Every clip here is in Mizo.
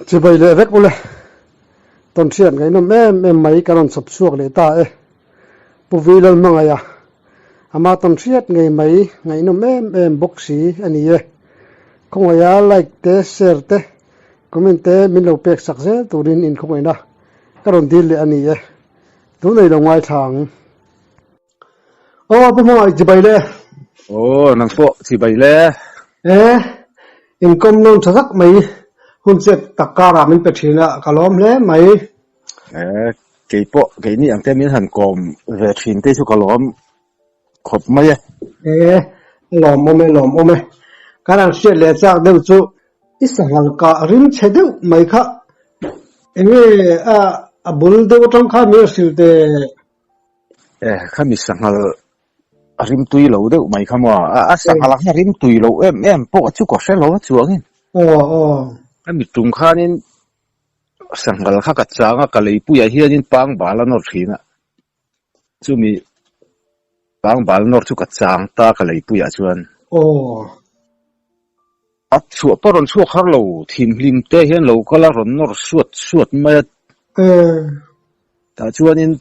Chibai leh vek ule. Tawnhriat ngaihnawm em em mai ka rawn chhawp chhuak leh ta e. Pu Vi Lalhmangaia, ama tawnhriat ngei mai ngaihnawm em em bawk si a ni e. Khawngaia like te, share te, comment te min lo pek sak zel turin inkhawngaihna ka rawn dil leh a ni e. Tunei lo ngaithla ang. Aw, Pu Hmangaih, chibai le. Aw, nang pawh chibai le. E, inkawm nawn tha zak mai, hun chep tak karah min pe thin a, ka lawm hle mai. E, kei pawh keini ang te min han kawm ve thin te chu ka lawm khawp mai e. E, lawm awm e, lawm awm e. Kan han hriat leh chak deuh chu i sanghal kah rim chhe deuh mai kha enge a a bul deuh atang khan min hrilh teh. E, khami sanghal a rim tui lo deuh mai kha maw? A sanghal a kha rim tui lo em em pawh chu ka hre lo a chuangin. Aw aw. Khami tum khanin sanghal kha ka chang a, ka leipuiah hianin pangbal a nawr thin a. Chumi pangbal nawr chu ka chang ta ka leipuiah chuan. Aw. A chhuah pawh rawn chhuak har lo, thimhlim te hian lo kal a rawn nawr suat suat mai a. Tah chuanin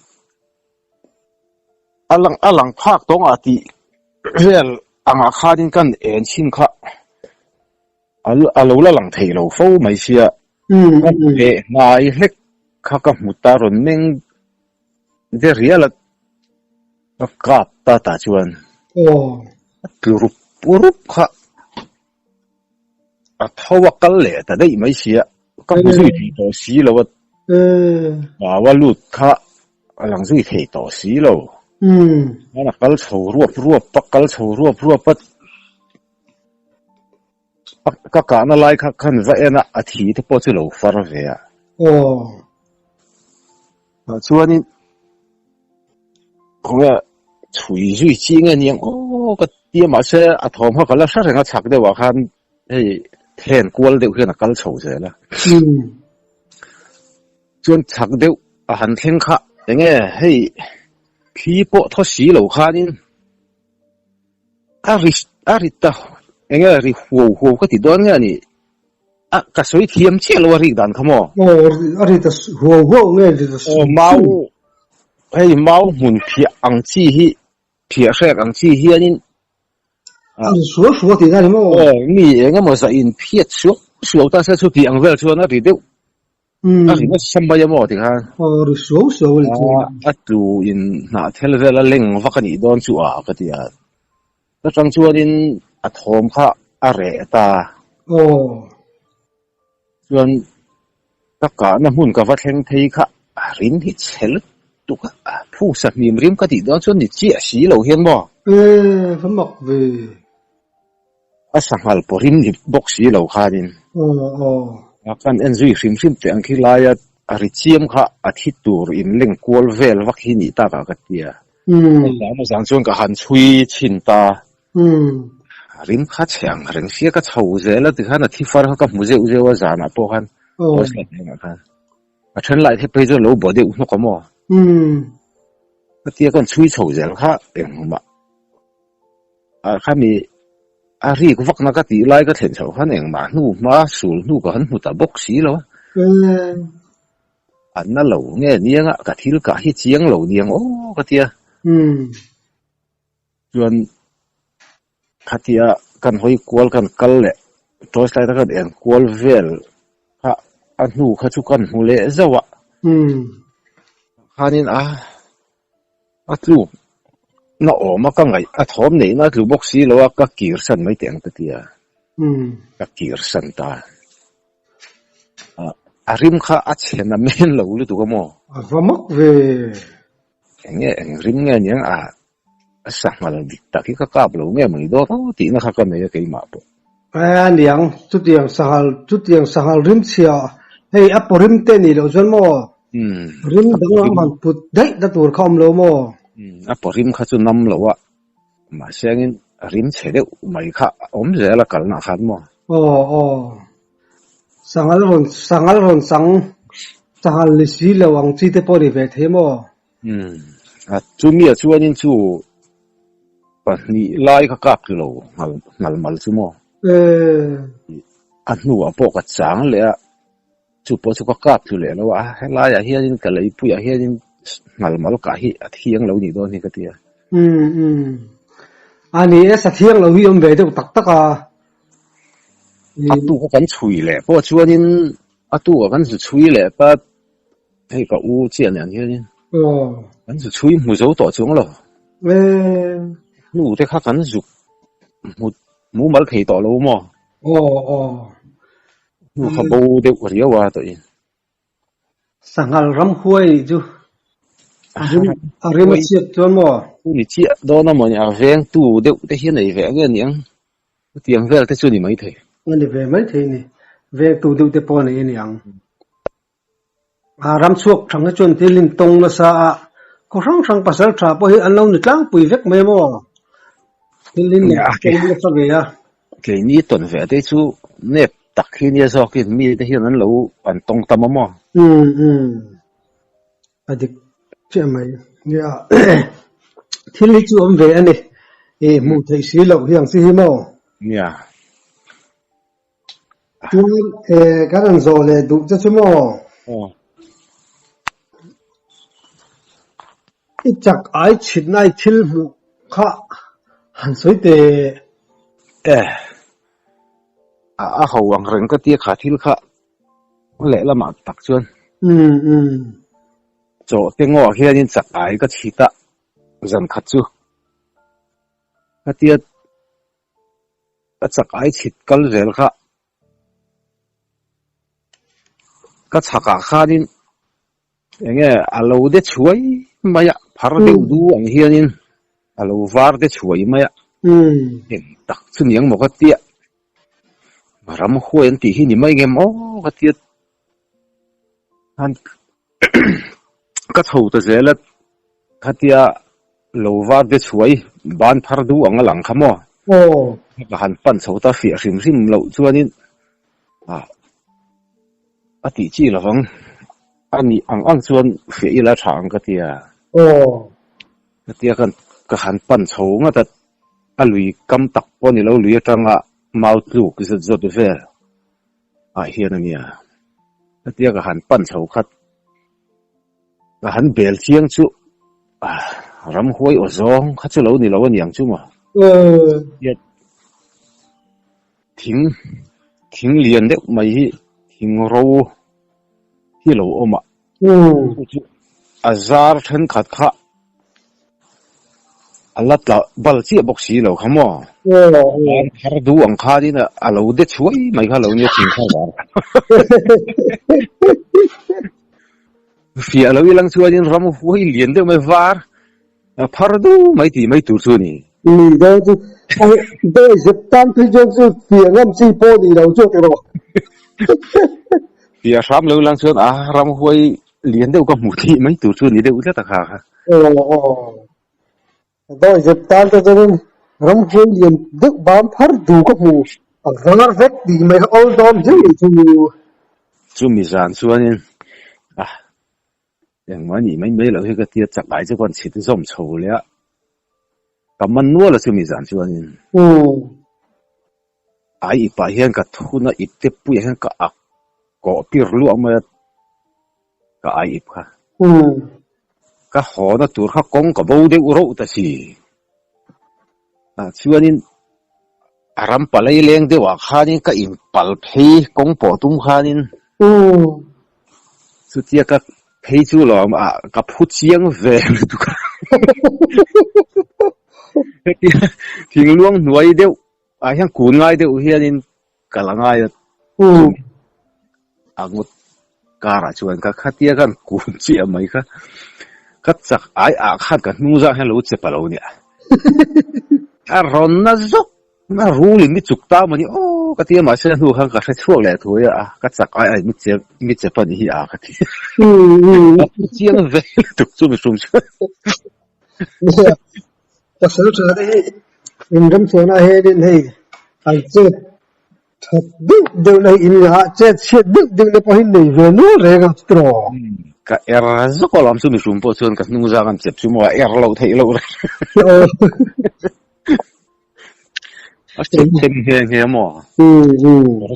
a lang a lang phak tawng ah tih vel angah khanin kan en chhin kha a lo la lang thei lo fo mai sia. Ka hmeh hnai hlek kha ka hmu ta rawn meng ve rial a. Ka kap ta tah chuan a tlu rup rup kha a tho a kal leh ta daih mai sia ka hmu zui thei tawh si lo a bau a lut kha a lang zui thei tawh si lo chuan a kal chho ruap ruap a kal chho ruap ruap a ka kahna lai kha khan va en a a thi te pawh chu lo far ve a tah chuanin. Khawnge chhui zui chi nge niang aw ka ti a mahse a thawm kha ka la hre reng a chhak deuh ah khan hei then kual deuh hian a kal chho zel a chuan chhak deuh a han thleng kha enge hei thli pawh thaw si lo khanin a ri a ri ta enge ri huau huau ka ti dawn nge a ni. A, ka sawi thiam chiah lo a rik dan kha maw? Aw, a ri ta huau huau nge ri ta Aw, mau, hei mau hmun phiah ang chi hi, phiah hrek ang chi hianin A ri suau suau tih na ni maw? Aw, mi eng emaw zah in phiat suau suau ta se chuti ang vel chuan a ri deuh, a ri nasa mai a maw tikhan. Aw, ri suau suau a ni chu. A tlu in hnah thel vel a leng vak a nih dawn chu a ka ti a. Chutang chuanin a thawm kha a reh ta. Aw. Chuan ka kahna hmun ka va thleng phei kha a rim hi chhe lutuk a, phusa hnim rim ka tih dawn chuan ni chiah si lo hian maw? E, va mak ve. A sanghal pawh rim ni bawk si lo khanin. Aw, aw. A kan en zui hrim hrim teh ang khi laia a ri chiam kha a thi tur inleng kual vel vak hi nih takah ka ti a. Zan a zan chuan ka han chhui chhin ta. Rim kha chhe ang reng sia ka chho zel a tikhan a thi far kha ka hmu zeuh zeuh a zanah pawh khan torchlight engah khan a then lai te phei chu a lo bo deuh hnawk a maw. Ka tia kan chhui chho zel kha engmah a khami a rik vakna ka tih lai ka thlen chhoh khan engmah hnu hma sul hnu ka han hmu ta bawk si lo a. A na lo nge niang a, ka thil kah hi chiang lo niang aw ka ti a. Chuan khatia kan hawi kual kan kal leh torch light a kan en kual vel kha a hnu kha chu kan hmu leh zauh a. Khanin a a tluk na awm a ka ngaih a thawm neihna a tlu bawk si lo a ka kir san mai teh ang ka ti a. Ka kir san ta. A rim kha a chhe na men lo lutuk a maw? A va mak ve. Eng nge eng rim nge niang a a sanghal dik tak hi ka kap lo nge mawni dawn aw tihna kha ka nei a keimah pawh. A niang chutiang sanghal chutiang sanghal rim chhia hei a paw rim te nih loh chuan maw rim dang ang han put daih na tur kha awm lo maw? A paw rim kha chu nam lo a mahse angin rim chhe deuh mai kha a awm zel a kalna khan maw? Aw aw. Sanghal rawn sanghal rawn chang sanghal ni si lo ang chi te pawh ni ve thei maw? Umm a chumi ah chuanin chu pahnih lai kha kap tlu lo nghal nghal mal chu maw? Eee. A hnuah pawh ka chang leh a. Chu pawh chu ka kap tlu leh lo a, helaiah hianin ka leipuiah hianin hngal mal kah hi a thiang lo nih dawn hi ka ti a. Umm umm. A ni e, sa thiang lo hi awm ve deuh tak tak a. A tuka kan chhui leh pawh chuanin a tuka kan zu chhui leh ta hei ka u chiah nen hianin kan zu chhui hmu zo tawh chuang lo. Hnu te kha kan zuk hmu mumal thei tawh lo maw? Aw aw. Hnu kha bo deuh riau a tawh in. Sanghal ram huai nih chu a rim a rim a chhiat chuan maw? Chu ni chiah dawn a maw ni a vengtu deuh te hi a nei ve ang nge niang chutiang vel te chu ni maithei. A ni ve maithei ni vengtu deuh te pawh a nei a niang. A ram chhuak thang hi chuan thil in tawng nasa a, khaw hrang hrang pasal tha pawh hi an lo ni tlangpui vek mai a maw? Thil in tawng nasa ve a. Keini tawn ve te chu nep tak hi nia zawkin mi te hian an lo an tawng tam a maw? Umm umm a dik chiah mai. Nia thil hi chu awm ve a ni. I hmuh theih si loh hi ang chi hi maw? Nia. Chuan eh kan rawn zawh leh duh che chu maw? Aw. I chak ai chhitna i thil hmuh kha han sawi teh. Eh. A a ho ang reng ka tia kha thil kha lehlamah tak chuan. Umm umm. Chaw te ngawh hianin chak ai ka chhit a zan khat chu. Ka tia Ka chak ai chhit kal zel kha ka chhakah khanin eng nge a lo de chhuai mai a, phar deuh du ang hianin a lo var de chhuai mai a, eng tak chu niang maw ka tia, ramhuai an tih hi ni mai nge maw ka tia ka chho ta zel a. Khatia lo var te chhuai ban phar duh ang a lang kha maw? Aw. Ka han pan chho ta fiah hrim hrim loh chuanin ah a tih chi lovang a nih ang ang chuan fiah ila tha ang ka tia. Aw. Khatia khan ka han pan chho ngat a, a lui kam tak pawh ni lo lui atanga mau tluk zet zawt vel ah hian a nia. Khatia ka han pan chho khat. Ka han bel chiang chu ramhuai aw zawng kha chu lo ni lo a niang chu maw? Thing thing lian deuh mai hi thing ro hi lo awm a, chu chu a zar thenkhat kha A la tla bal chiah bawk si lo kha maw? Ban thar duh ang khanin a lo de chhuai mai kha lo nia thing kha var. Fiah lo ilang chuanin ram huai lian deuh mai var phar duh mai tih mai tur chu a ni. Ni dawn chu dawi zep tan phei chuan chu fiah ngam chi pawh ni lo chu a ti rawh. Fiah hram lo ilang chuan a ram huai Lian deuh ka hmuh thih mai tur chu ni deuh tlat a kha kha. Aw aw. Dawi zep tan te chuanin ramhuai lian deuh bam phar du ka hmu. A var vek tih mai kha awl dawm hiau ni chu. Chumi zan chuanin ah engmah nih mai mai loh hi ka tia chak ai chu ka chhit zawm chho leh a. Ka man nual a chumi zan chuanin. Ai ipah hian ka thuna ip te puiah hian ka ak kawh pir luah mai a, ka ai ip kha. Ka hawna tur kha kawng ka bo deuh reuh ta si. Ah chuanin a ram palai leng deuhah khanin ka inpal phei kawng pawh tum khanin chutia ka phei chu lawm ah ka phu chiang ve lutuk a. Hetia thingluang hnuai deuh Ah hian kun ngai deuh hianin ka la ngai a, chumi a ngawt karah chuan ka khatia khan kun chiah mai kha ka chak ai ah khan ka hnung zang hian lo che pa lo nia. A rawn na zawk na rul in mi chuk ta maw ni aw ka ti a mahse a hnu khan ka hre chhuak leh thuai a ka chak ai ai mi che mi che pa ni hi a ka ti. A thu chiang ve lutuk chu mihring chuan. Pasal tha te hi in ramchhuahna hianin hei an chet that deuh deuh na hi in ngah a, chet chhiat deuh deuh na pawh hi nei ve nual reng ang chu tiraw. Ka er zawk alawm chu mihring pawh chuan ka hnung zang an chep chu maw a er loh theih loh reng. A chep them nghe nghe maw?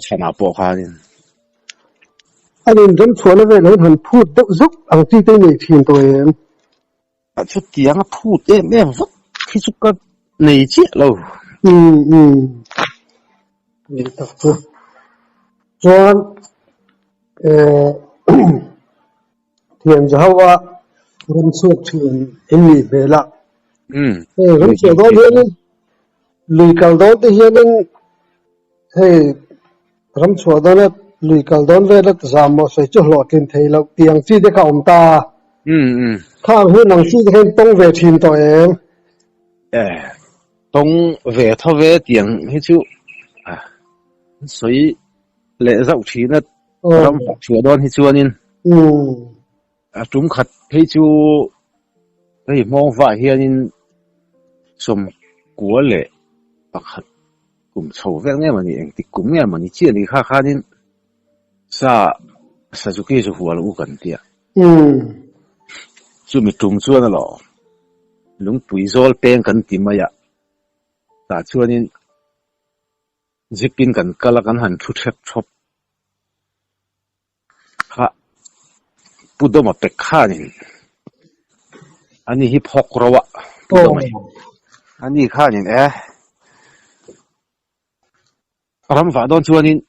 Chhanah pawh khanin. An inrem chhuahna velah hian han phut deuh zuk ang chi te i nei thin tawh em? A chutiang a phut em em vak khi chu ka nei chiah lo. Umm umm. Ni tak chu. Chuan eh thian za ho a ram chhuak thin in nih hmel a. Umm. Hei ram chhuah dawn hianin lui kal dawn te hianin Hei ram chhuah dawna lui kal dawn vela zam maw sawi chu hlawhtlin thei loh tih ang chi te kha a awm ta a. Khang hun ang chi te kha in tawng ve thin tawh em? E, tawng ve tho ve tih ang hi chu an sawi leh zauh thin a, ram chhuah dawn hi chuanin. A tum khat phei chu hei hmawng vah hianin 11 kum chho vel nge mawni engtik kum nge mawni chiah ni kha khanin sa Suzuki chu hual u kan tia. Chumi tum chuan alawm lungpui zawl peng kan ti mai a tah chuanin jeep in kan kal a kan han thu thep thawp. Kha Pu Dawma pek khanin ani hi phawk ro a Pu Dawma hi ani khanin e ram vah dawn chuanin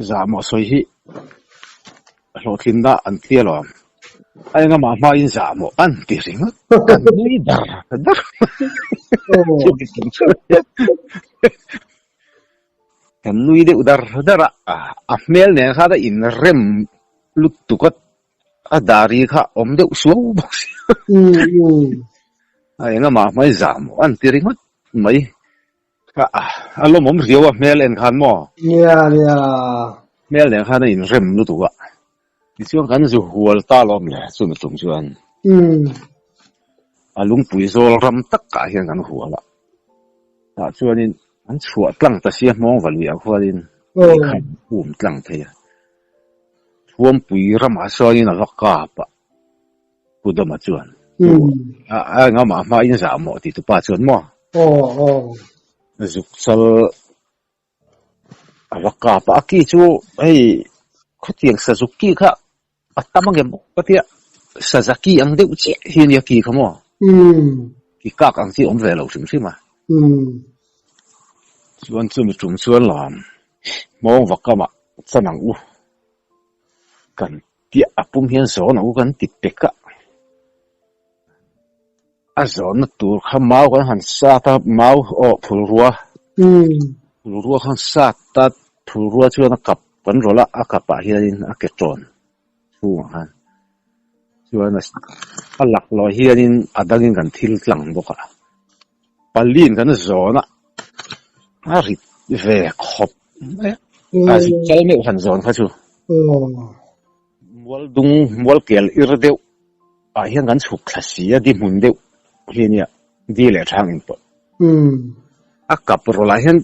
zahmawh sawi hi hlawhtlinna an ti alawm a engamah hmain zahmawh an ti ringawt kan nui dar dar Kan nui deuh dar dar a, a hmel nen khan a inrem lutuk a, a dari kha awm deuh suau bawk si a. Engah hmai zah maw an ti ringawt mai. A lawmawm riau a hmel en khan maw? Nia nia. Hmel nen khan a inrem lutuk a. Tichuan kan zu hual ta lawm le chumi tum chuan a lungpui zawl ram takah hian kan hual a. Tah chuanin an chhuah tlang ta sia hmawng va luiah khuanin lehkha an um tlang thei a. Thuampui ramah sawiin a va kap a, Pu Dawma chuan. A engamah hmain zah mawh ti tupa chuan maw? Zuk chal a va kap a, a ki chu hei khawtiang sazuk ki kha a tam ang em ka tia saza ki ang deuh chiah hi a nia ki kha maw ki kak ang chi a awm ve lo hrim hrim a chuan chumi tum chuan lam hmawng va kamah chan ang u kan tia a pum hian zawn ang u kan ti pek a. A zawnna tur kha mau kan han sat a, mau aw phulrua, phulrua khan sat a, phulrua chuan a kap kan rawlh a, a kapah hianin a ke tawn chhungah khan chuan a laklawh hianin a dangin kan thil tlang bawk a, paliin kan zawn a, a rit ve khawp mai a, a zuk chal meuh han zawn kha chu. Mual dung, mual kel ir deuh ah hian kan chhuk thla si a, di hmun deuh hi a nia, di leh thang in pawh. A kap rawlah hian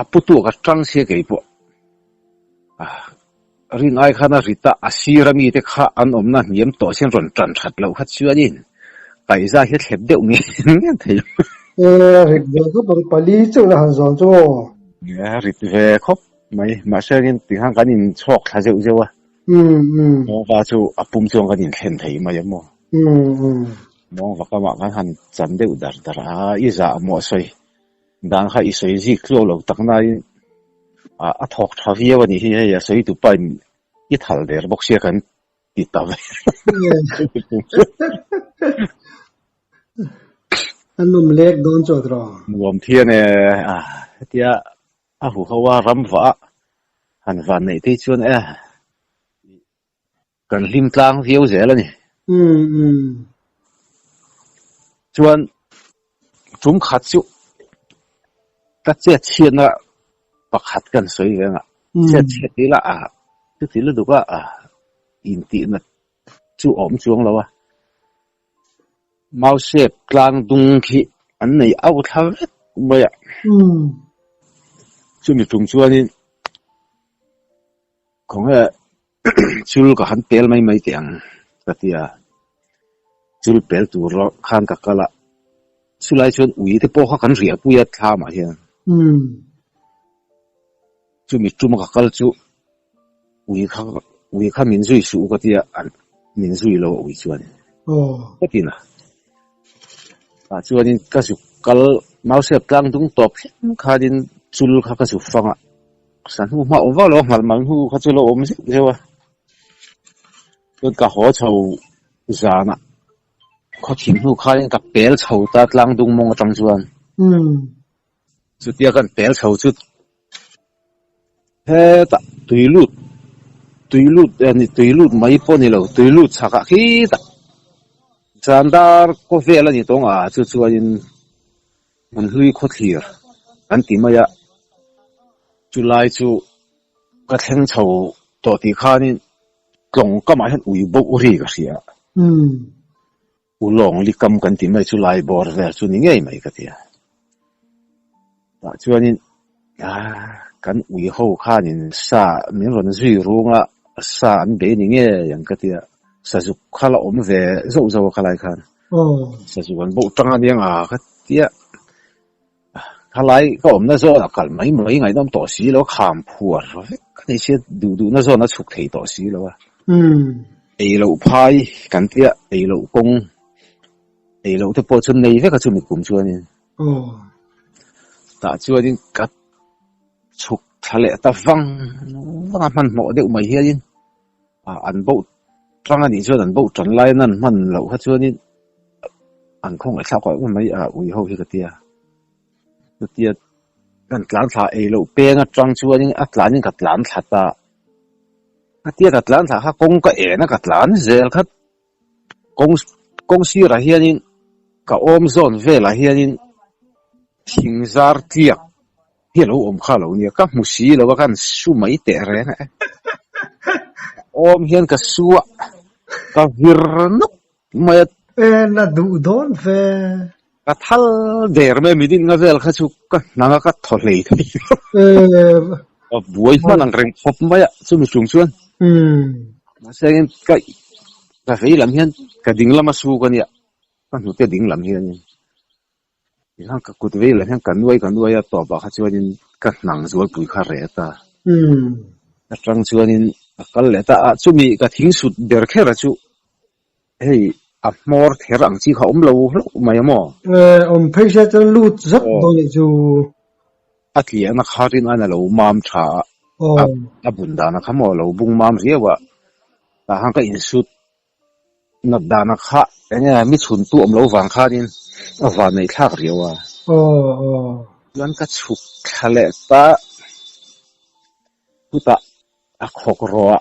a pu tuak a tang sia kei pawh. Rin ai khan a rit a, a sir a mite kha an awmna hniam tawh sin rawn tan that loh kha chuanin kaihza hi a thlep deuh nge nge thei. E, rit ve khawp ang, pali chauh la han zawn chu aw. E, rit ve khawp. Mai, mahse angin tikhan kan inchhawk thla zeuh zeuh a, Mawngva chu a pum chuan kan inthlen thei mai a maw? Mawngva kamah kan han chan deuh dar dar a, i zah maw sawi dan kha i sawi zik tluak lo tak nain a thawk tha viau a nih hi, hei a sawi tupa in i thal der bawk sia kan ti ta ve. A nawm lek dawn chuan rawh. Nuam thian e, hetia A huho a ram vah a, han van neih phei chuan e kan hlim tlang viau zel a ni. Chuan tum khat chu ka chet chhiatna pakhat kan sawi ve ang a, chet chhiat ti ila a chuti lutuk a intihna chu a awm chuang lo a. Mausep tlang dung khi an nei auh thla vek mai a. Chumi tum chuanin khawnge chul ka han pel mai mai teh ang ka ti a, chul pel tur khan ka kal a, chulai chuan ui te pawh kha kan riahpui a thlamah hian. Chumi tuma ka kal chu. Ui kha ui kha min zui suh u ka tia an min zui lo a ui chuan. Aw. Ka ti na. Tah chuanin ka zuk kal Mausep tlang dung tawp thleng khanin chul kha ka zuk fang a. Sa hnu hma awm vak lo a nghalh mal hnu kha chu lo awm zeuh zeuh a. Chuan ka haw chho zanah khaw thim hnu khanin ka pel chho ta tlang dung mawng atang chuan. Chutia kan pel chho chu hetah tui lut tui lut eh ni tui lut mai pawh ni lo tui lut chhakah khitah zan dar kaw vel a ni tawng a chu chuanin hmun hlui khawthlir an ti mai a chulai chu ka thleng chho tawh tih khanin tlawng kamah hian ui boh ri ka hria. U lawng li kam kan ti mai chu lai bawr vel chu ni ngei mai ka ti a. Tah chuanin kan ui ho khanin sa min rawn zui rung a, sa an bei ni ngei ang ka ti a. Sazuk kha la awm ve zauh zauh a khalai khan. Sazuk an boh tang aniang a ka ti a. Khalai ka awmna zawn a kalh mai mai ngaihnawm tawh si lo a, kham phuar vek a ni sia duh duhna zawn a chhuk thei tawh si lo a. Ei loh phai kan tia ei loh kawng ei loh te pawh chu nei vek a chumi kum chuanin. Tah chuanin ka chhuk thla leh ta vang vang a hmanhmawh deuh mai hianin an boh tang a nih chuan an boh tan lai nan hman loh kha chuanin an khawngaih thlak awm em mai a ui ho hi ka tia chutia kan tlan thla ei loh peng atang chuanin a tlanin ka tlan thla ta a tia ka tlan thla kha kawng ka en a ka tlan zel kha kawng kawng sirah hianin ka awm zawn velah hianin thing zar tliak Hi a lo awm kha lo nia, ka hmu si lo a, ka han su mai teh reng e. Awm hian ka su a, ka vir nawk mai a. E la duh dawn ve. Ka thal der mai a, midin nga vel kha chu ka hnang a, ka thaw hlei thei lo. Ka buai hman ang reng khawp mai a, chumi tum chuan. Mahse ka ka vei lam hian ka ding lama su ka nia, ka hnute ding lam hianin. Tihian ka kut vei lah hian ka nuai ka nuai a tawpah kha chuanin ka hnang zualpui kha reh ta. Atang chuanin a kal leh ta a, chumi ka thing sut ber kher a chu hei a hmawr ther ang chi kha awm lo hlauh mai a maw? Awm phei sia chuan lut zat dawn nih chu. A tliahna kha rin aiin a lo mam tha a, a bun dana kha maw a lo bung mam riau a, tah khan ka insut Nat dana kha eng nge mi chhun tu awm lo vang khanin a van nei thlak riau a. Chuan ka chhuk thla leh ta chutah a khawk rawh a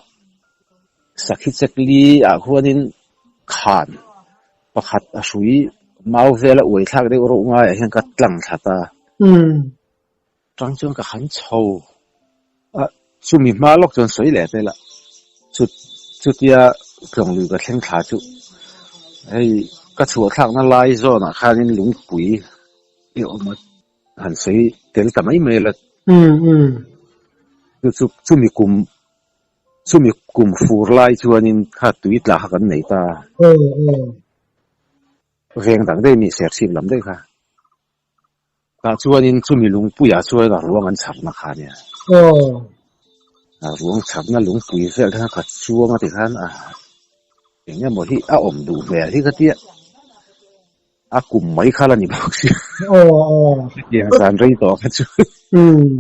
sakhi chek li ah khuanin khan pakhat a hrui mau vel a uai thlak deuh reuh ngaiah hian ka tlang thla ta. Tang chuan ka han chho a, chumi hma lawk chuan sawi leh tel a, chu chutia tlawng lui ka thleng thla chu hei ka chhuah thlakna lai zawnah khanin lungpui i awm a, han sawi tel ta mai mai la. Chu chu chumi kum chumi kum fur lai chuanin kha tui tla kha kan nei ta. Veng dang daih mi serchhip lam daih kha. Tah chuanin chumi lungpuiah chuan a ruang an chharna kha ania. A ruang chharna lungpui vel te kha ka chuang a ti khan a eng emaw hi a awm duh hmel hi ka tia a kum mai kha la ni bawk sia. Hetiang zan rei tawh kha chu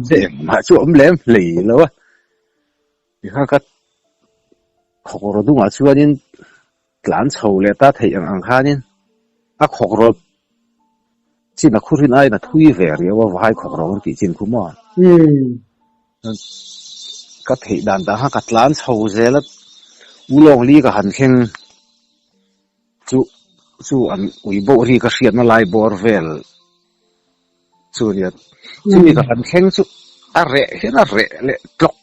che engmah chu a awm lem hlei lo a. Tikhan ka khawkrawh dungah chuanin tlan chho leh ta theih ang ang khanin a khawkrawh chin a khurin aiin a thui ve riau a, vai khawkrawh kan tih chin khu maw? Ka theih dan dan kha ka tlan chho zel a, U Lawng li ka han thleng chu chu an ui boh ri ka hriatna lai bawr vel chu nia, chumi ka han thleng chu a reh hian a reh leh tlawk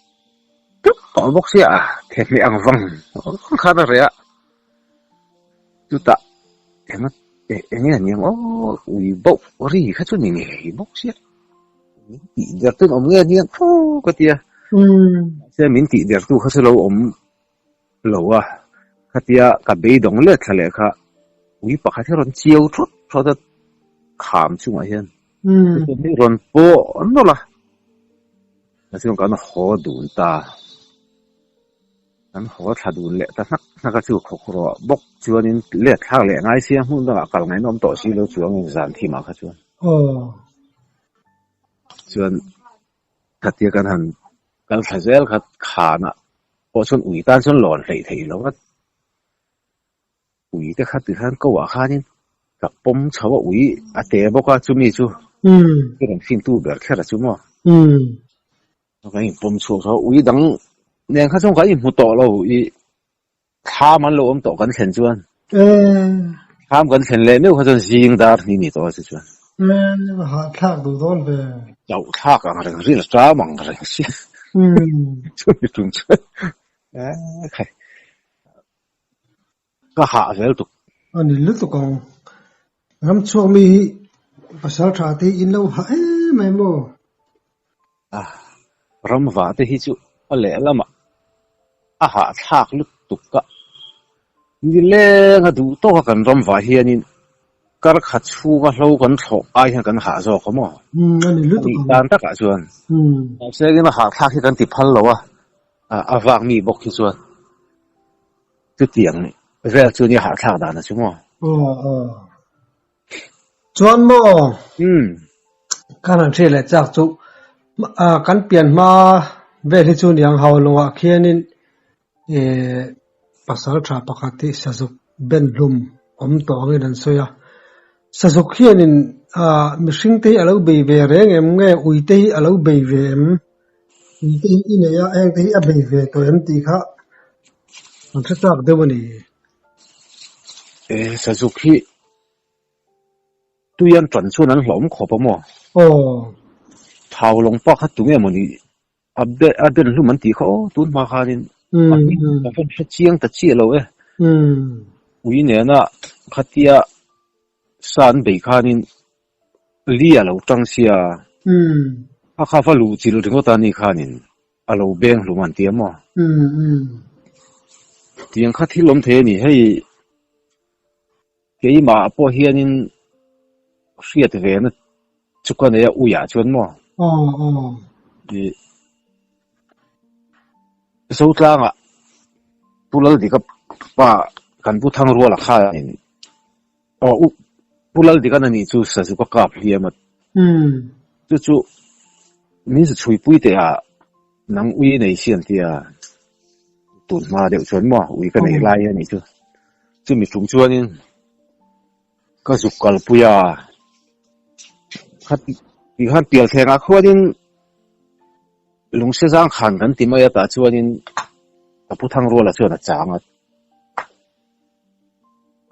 tlawk tawh bawk sia a, thehmeh ang vang vang khan a reh a, chutah eng eng nge aniang aw ui boh ri kha chu ni ngei bawk sia, min tih der tu an awm nge aniang tho ka ti a, mahse min tih der tu kha chu lo awm lo a, khatia ka beidawng let thla leh kha ui pakhat hi a rawn chiau thawt thawt a, kham chungah hian chutiang hi rawn pawh nawlh a, chuan kan haw dun ta. Kan haw thla dun leh ta hnak hnak a chu khawkrawh bawk chuanin let thlak leh ngai sia hmun dangah kal ngaihnawm tawh si lo chuangin zan thimah kha chuan. Chuan khatia kan han kal thla zel kha khanah pawh chuan ui tan chuan lawn hleih theih lo a. Ui te kha tikhan ko ah khanin ka pawm chho a ui a te bawk a chumi chu ka rawn fin tu ber kher a chu maw. Kan inpawm chhuak tho a ui dang nen kha chuan kan inhmu tawh lo i thlam an lo awm tawh kan thlen chuan thlam kan thlen leh meuh kha chuan zing dar hnih ni tawh a chu chuan. Hahthlak duh dawn ve. Chauh thlak ang reng ril ṭam ang reng sia chumi tum chuan khai. Ka hah zel tuk. A ni lutuk ang. Ram chhuak mi hi pasal tha te hi in lo hah em em maw? A, ram va te hi chu a lehlamah a hah thlak lutuk a. Nileng a duh tawk a kan ram vah hianin kar khat chhunga hlo kan thlawh ai hian kan hah zawk a maw? A ni lutuk ang. A nih dan takah chuan. Mahse engin a hah thlak hi kan ti phal lo a, a vak mi bawk hi chuan. Chutiang vel chu nia hahthlak dan a chu maw? Aw aw. Chuan maw? Umm. Kan han hriat leh chak chu kan pian hma vel hi chu niang hau lungah khianin eh pasal tha pakhat hi sazuk ben hlum awm tawh angin an sawi a. Sazuk hianin ah mihring te hi a lo bei ve reng em nge ui te hi a lo bei ve em? Ui te hi i nei a, heng te hi a bei ve tawh em tih kha an hre chak deuh a ni. E, Sazuk hi tui an tan chuan an hlawm khawp a maw? Aw. Thau lawng pa kha tunge maw ni a a ben hlum an tih kha aw tun hma khanin a hming ka rawn hre chiang ta chiah lo e. Ui nena khatia sa an bei khanin Li a lo tang sia. A kha va luh chilh ringawt a ni khanin a lo beng hlum an ti a maw? Tiang kha thil awm thei a ni. Hei keimah pawh hianin hriat ve na chu ka nei a uiah chuan maw? Zotlangah Pu Laldika pa kan Pu Thangruala khanin Aw u Pu Laldikan a nih chu Sazu ka kap hliam a. Chu chu min zu chhuipui teh a nang ui nei si an ti a. Tun hma deuh chuan maw ui ka neih lai a nih chu. Chumi tum chuanin ka zuk kalpui a. Khati khan pialthlengah khuanin Lungse zang khan kan ti mai a tah chuanin ka Pu Thangruala chuan a chang a.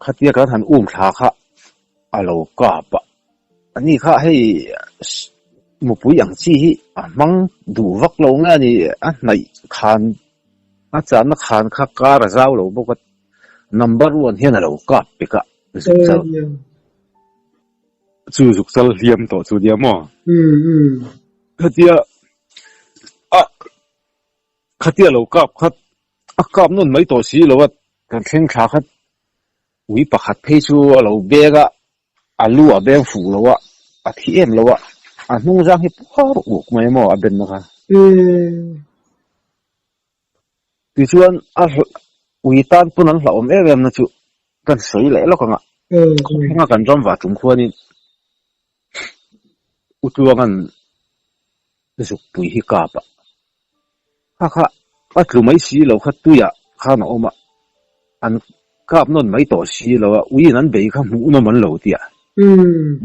Khatia kan han um thla kha a lo kap a, ani kha hei mupui ang chi hi a hmang duh vak lo nge a ni, a hnaih khan a channa khan kha kar a zau lo bawk a, number one hian a lo kap pek a zuk chal chu zuk chal hliam tawh chu nia maw? Khatia a khatia lo kap kha a kap nawn mai tawh si lo a, kan thleng thla kha ui pakhat phei chu a lo beng a, a lu a beng fuh lo a, a thi em lo a, a hnung zang hi puar uk mai maw a ben na kha. Tichuan a ui tan pawn an hlauhawm em em na chu kan sawi leh lawk ang a, khawthlenga kan ram vah tum khuanin Utluanga'n zukpui hi kap a, kha kha a tlu mai si lo kha tuiah khan a awm a, an kap nawn mai tawh si lo a, uiin an bei kha hmuh nawm an lo ti a,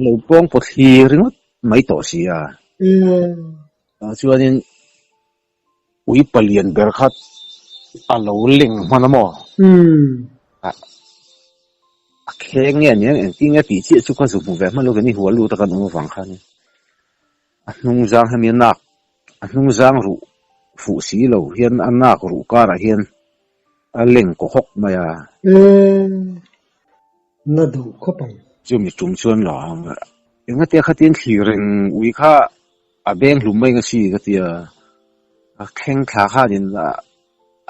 lo pawng pawt thli ringawt mai tawh si a, tah chuanin Ui palian ber kha a lo leng hman a maw? A kheng nge aniang engtin nge tih chiah chu ka zu hmu ve hman lo keni hual lut a kan awm avang khan a hnung zang hemi a nak a hnung zang ruh fuh si lo hian a nak ruh karah hian a leng kaw hawk mai a. Na duh khawp ang. Chumi tum chuan lo ang engatia khatin thlir reng ui kha A beng hlum mai nga si ka ti a, a thleng thla khanin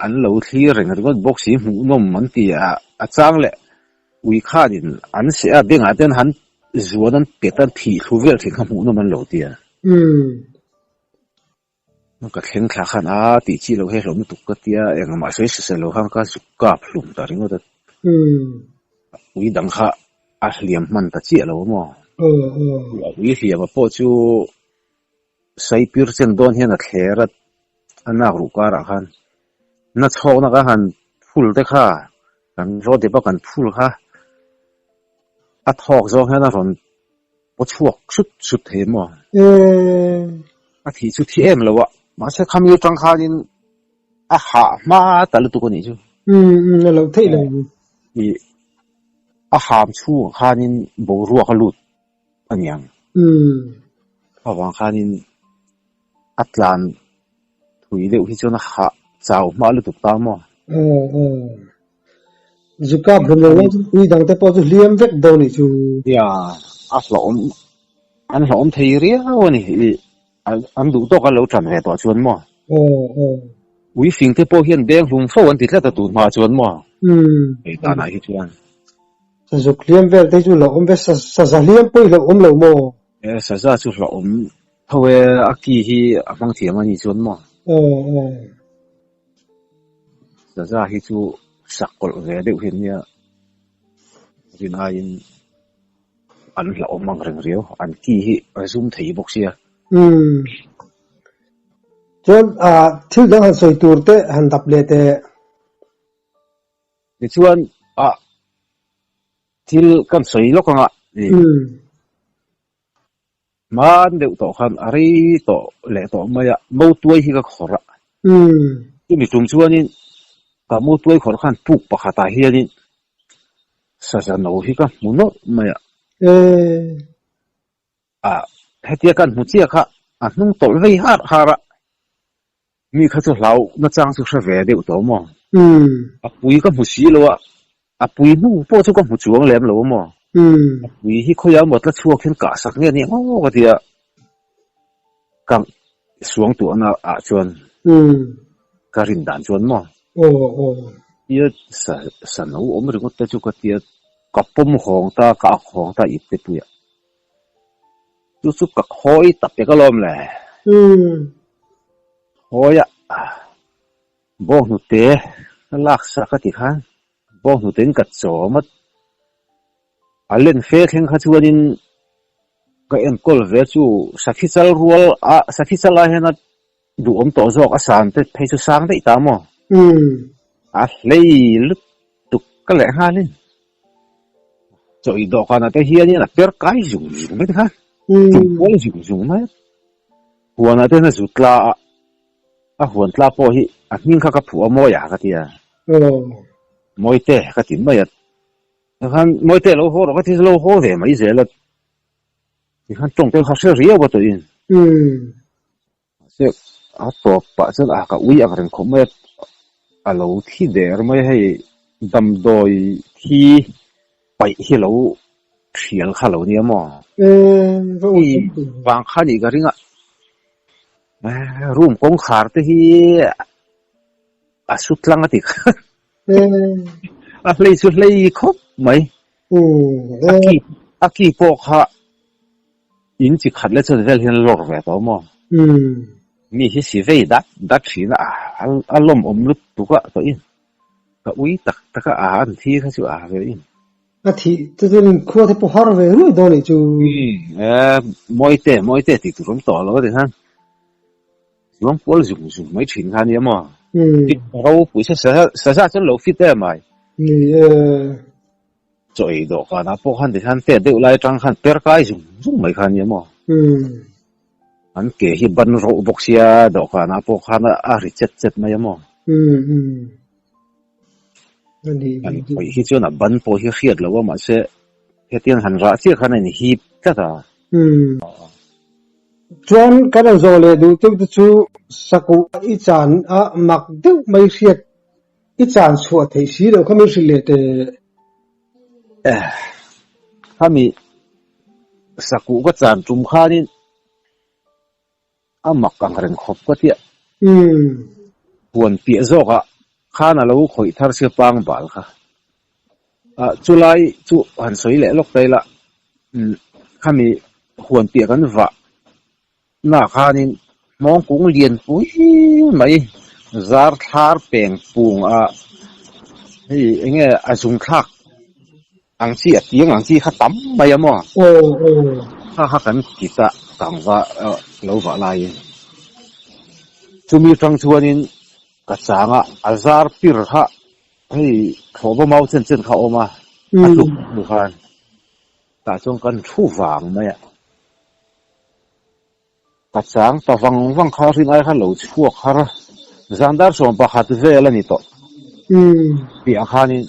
an lo thlir reng ringawt bawk si hmuhnawm an ti a, a chang leh ui khanin an seh a bengah te an han zuan an pet a an phih thlu vel thin kha hmuhnawm an lo ti a. Ka thleng thla khan a tih chi loh he hlawm lutuk ka tia engmah sawi sasel lo khan ka zuk kap hlum ta ringawt a. Ui dang kha a hliam hman ta chiah lo maw? A ui hliama pawh chu saipir chen dawn hian a thler a, a nak ruh karah khan na chhawkna kan han phul te kha kan raw dep a kan phul kha a thawk zawng hian a rawn Aw chhuak sut sut thei maw? A thih chu thi em lo a, mahse khami atang khanin a hah hma ta lutuk a nih chu. Umm a lo theih lo. I a ham chhungah khanin boruak a lut a niang. Umm. Avang khanin a tlan thui deuh hi chuan a hah chau hma lutuk ta maw? Aw aw. Zuka hlum lo lai chu ui dang te pawh chu hliam vek dawn nih chu. Nia, a hlawhawm, an hlawhawm thei riau a ni. I an duh tawk a lo tan ve tawh chuan maw? Aw aw. Ui fing te pawh hian beng hlum fo an ti tlat a tun hma chuan maw? Hei danah hi chuan. Sazuk hliam vel te chu hlauhawm ve, saza hliam pawh hi hlauhawm lo maw? E, saza chu hlauhawm tho e, a ki hi a hmang thiam a nih chuan maw? Aw aw. Saza hi chu sak kawlh ve deuh hi ania rin aiin an hlauhawm ang reng riau, an ki hi a zum thei bawk sia. Umm. Chuan ah thil dang han sawi tur te han dap leh teh. Tichuan ah thil kan sawi lawk anga. Umm. Hman deuh tawh khan a rei tawh leh tawh mai a, Motuai hi ka khawrh a. Chumi tum chuanin ka Motuai khawrh khan puk pakhatah hianin saza no hi ka hmu nawlh mai a. A hetia kan hmu chiah kha a hnung tawlh vei har har a. Mi kha chu hlau nachang chu hre ve deuh tawh maw? A pui ka hmu si lo a, a pui hnu pawh chu ka hmu chuang lem lo maw? A pui hi khawiah maw tla chhuak hian kah sak nge nia maw ka ti a, ka suang tuahna ah chuan ka rin dan chuan maw? Tia sa sa no awm ringawt te chu ka tia ka pawm hawng ta, ka ak hawng ta ip te puiah. Chu chu ka khawi tak e ka lawm le. Khawi a bawnghnute ka lak sak a ti khan bawnghnute in ka chawm a, a len fe thleng kha chuanin ka enkawl ve chu sakhi chal rual a sakhi chal ah hian a duhawm tawh zawk a san te phei chu sang daih ta maw? A hlei lutuk ka leh nghalin. Chawi dawhkanah te hianin a per kai zung zung mai te kha, tum kual zung zung mai a. Huanah te hian a zu tla a, a huan tla pawh hi a hming kha ka phuh a mawi a ka ti a. Mawite ka ti mai a, tikhan Mawite lo haw rawh ka ti chu lo haw ve mai zel a, tikhan tawng te kha hre riau a tawhin. Mahse a tawp pah chuan a ka ui ang reng khawp mai a, a lo thi der mai a hei damdawi thi paih hi lo thial kha lo nia maw? Hei vang kha nih ka ring a, room kawngkhar te hi a su tlang a ti kha a hlei chu hlei khawp mai a ki a ki pawh kha In chi khat leh chuan vel hian lawr ve tawh maw? Mi hi si vei dat dat thin a, a lawmawm lutuk a tawh in. Ka ui tak tak a, a an thi kha chu a ve in. A thih te chuan in khua te pawh har ve ruai dawn nih chu. E, Mawite, Mawite tih tur awm tawh lo a ti khan. Zuam kual zung zung mai thin kha nia maw? Ropui se saza chuan lo fit em ai. Ni e. Chaw ei dawhkanah pawh khan tikhan tet deuh lai atang khan per kai zung zung mai kha ania maw? An ke hi ban roh bawk sia dawhkanah pawh khan a ri chet chet mai a maw? An khawih hi chuan a ban pawh hi hriat loh a mahse hetiang han rah chiah khan a inhip tlat a. Chuan kan han zawh leh duh deuh te chu sakuh i chan a mak deuh mai hriat I chan chhuah theih si loh kha min hrilh leh teh. Eh, khami sakuh ka chan tum khanin a mak ang reng khawp ka tia. Huan piah zawkah khan a lo khawih thar sia pang bal kha. Ah, chulai chu han sawi leh lawk ta ila, khami huan piah kan vah na khanin. Hmawng kung lian pui mai zar thlar peng pung a hei enge a zung thlak ang chi a tiang ang chi kha tam mai a maw? Kha kha kan ti ta kangva lo vah laiin chumi tang chuanin ka chang a a zar pir kha hei thlawhba mau chen chen kha a awm a a tluk hnu khan tah chuan kan thu vang mai a. Ka chang ta vang vang kha rin ai kha lo chhuak har a, zan dar 11 vel a ni tawh tih ah khanin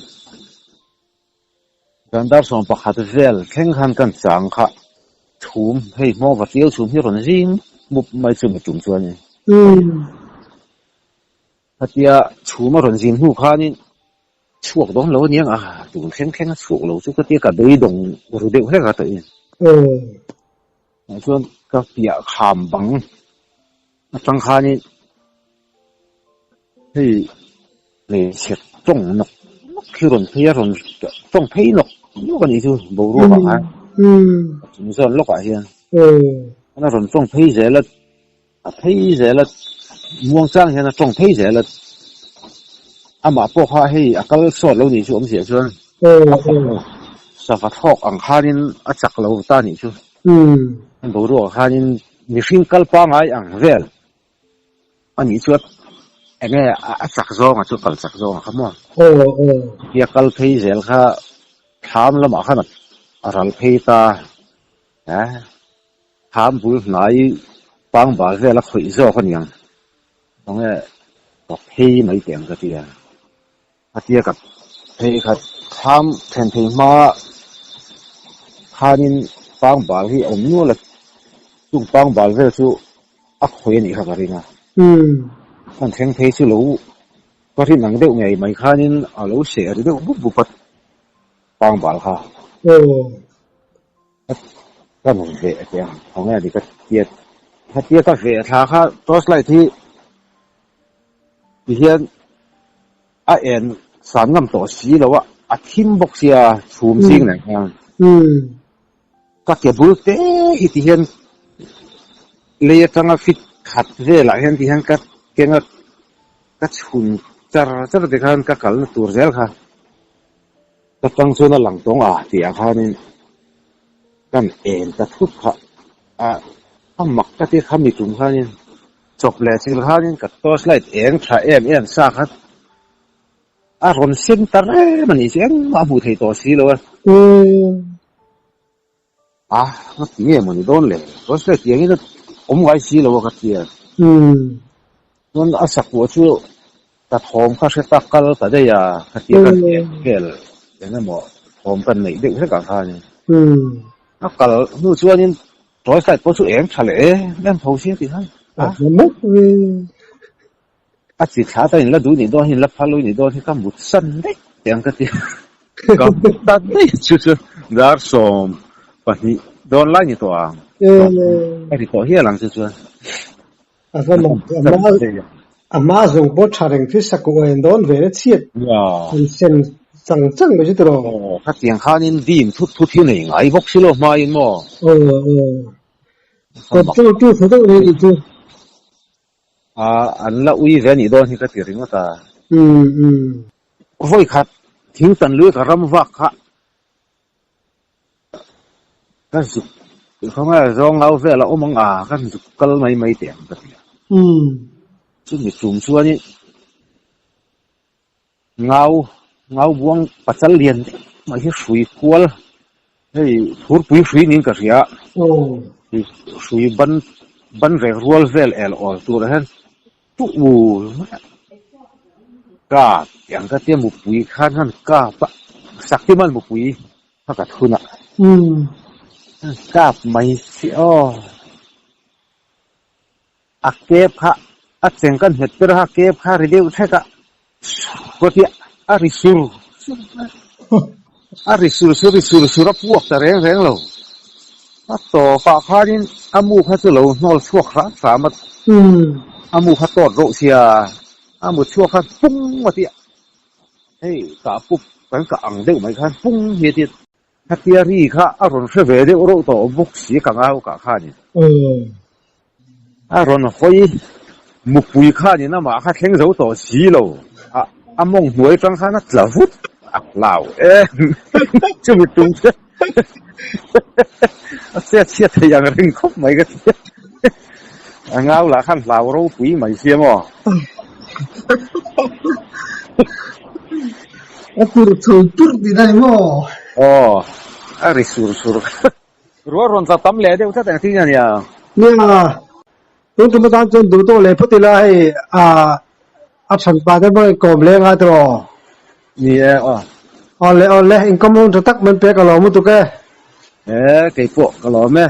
zan dar 11 vel thleng khan kan chang kha chhum hei hmawng va tiu chhum hi rawn zing mup mai chu mi tum chuanin khatia chhum a rawn zin hnu khanin Chhuak dawn lo aniang a, tun thleng thleng a chhuak lo chu ka tia ka beidawng ru deuh hlek a tawh in. Tah chuan ka piah kham bang atang khanin hei hmeichhe tawng nawk nawk hi rawn phei a, rawn tawng phei nawk nawk a nih chu boruak ah khan a chung zawn lawk ah hian a rawn tawng phei zel a. A phei zel a, muang chang hian a tawng phei zel a, amah pawh kha hei a kal sawt lo nih chu awmzia chuan sava thlawk ang khanin a chak lo ta nih chu boruak ah khanin mihring kal pangai ang vel a nih chu enge a chak zawng a chu kal chak zawng a kha maw tia kal phei zel kha thlam lamah khan a ral phei ta a. Thlam bul hnai pangbal vel a khawih zawk a niang. Enge ka phei mai teh ang ka ti a. A tia ka phei kha thlam then thei hma khanin pangbal hi a awm nual a, chung pangbal vel chu a khawih a nih kha ka ring a. Kan thleng phei chu lo ka rin ang deuh ngei mai khanin a lo seh ri deuh bup bup a pangbal kha. Ka rawn veh teh ang, khawnge a ni ka tia khatia ka veh thla kha torch light hi tihian a en san ngam tawh si lo a, a thim bawk sia chhum zing nen khan ka ke bul te hi tihian lei atanga fit khat velah hian tihian ka keng a ka chhun char char te khan ka kalna tur zel kha. Ka tang chuan a lang tawng a tih ah khanin kan en ta thut kha a a mak ka ti kha mi tum khanin chawp leh thil khanin ka torch light eng tha em em sa kha a rawn sen ta rem a nih chu engmah a hmuh theih tawh si lo a. A, nga ti nge maw ni dawn le? Torch light tiangin a awm ngai si lo a ka ti a. Chuan a sakawh chu ka thawm kha hre tak kal ta daih a, ka tia ka hriat vel eng emaw thawm kan neih deuh hlek ah khanin. A kal hnu chuanin torch light pawh chu eng tha leh em em tho sia tih khan. A chi thla ta in la duh nih dawn hi in la phal nih dawn hi ka mut san daih teh ang ka ti ka mut ta daih chu chu dar 12 dawn lai ni tawh ang a ri tawh hial ang chu chuan a va mak a hma a hma zawng pawh tha reng chu sakawh a en dawn ve na chhiat an sem chang chang mai chu tiraw khatiang khanin dim thut thut hi nei ngai bawk si lo hmain maw aw aw control tu tha deuh nei nih chu. Ah, an la ui ve anih dawn hi ka ti ringawt a. Vawi khat thing tan lui ka ram vak kha ka zuk khawnge zawng ngau vel a awm ang a, ka zuk kal mai mai teh ang ka ti a. Chumi tum chuanin Ngau, ngau buang pachal lian deuh mai hi hrui kual, hei thurpui hrui niin ka hria, hrui ban ban rek rual vel el awl turah hian tuh ul mai a, kap tih ang ka tia mupui khan khan kap a, Saktiman mupui kha ka thun a, kap mai si aw. A kep kha a cheng kan nghet ber a, kep kha a ri deuh thek a, kawt hi a ri sur sur mai a, a ri sur sur ri sur sur a puak ta reng reng lo. A tawpah khanin a mu kha chu lo hnawl chhuak hram hram a, a mu kha tawt rawh sia, a mu chhuak khan pung a ti a, hei kah pup kan kah ang deuh mai khan pung hi a ti a. Khatia ri kha a rawn hre ve deuh reuh tawh bawk si ka ngau kah khanin. A rawn hawi mupui khanin amah kha thleng zo tawh si lo, a a mawng hnuai atang khan a tla vut a hlau em chumi tum chu a chhiat chhiat thei ang reng khawp mai ka ti a, a ngau lah khan hlau ropui mai sia maw. A tur chho tur tih a ni maw? Aw, a ri sur sur. Rual rawn tla tam leh deuh tlat ang thing a nia. Nia, tun tum atan chuan duh tawh leh phawt ila hei ah a chhan pah te pawh inkawm leng a tiraw? Ni e aw. Aw le aw le, inkawm hun tha tak min pek a lawm lutuk e. E, keipawh ka lawm e.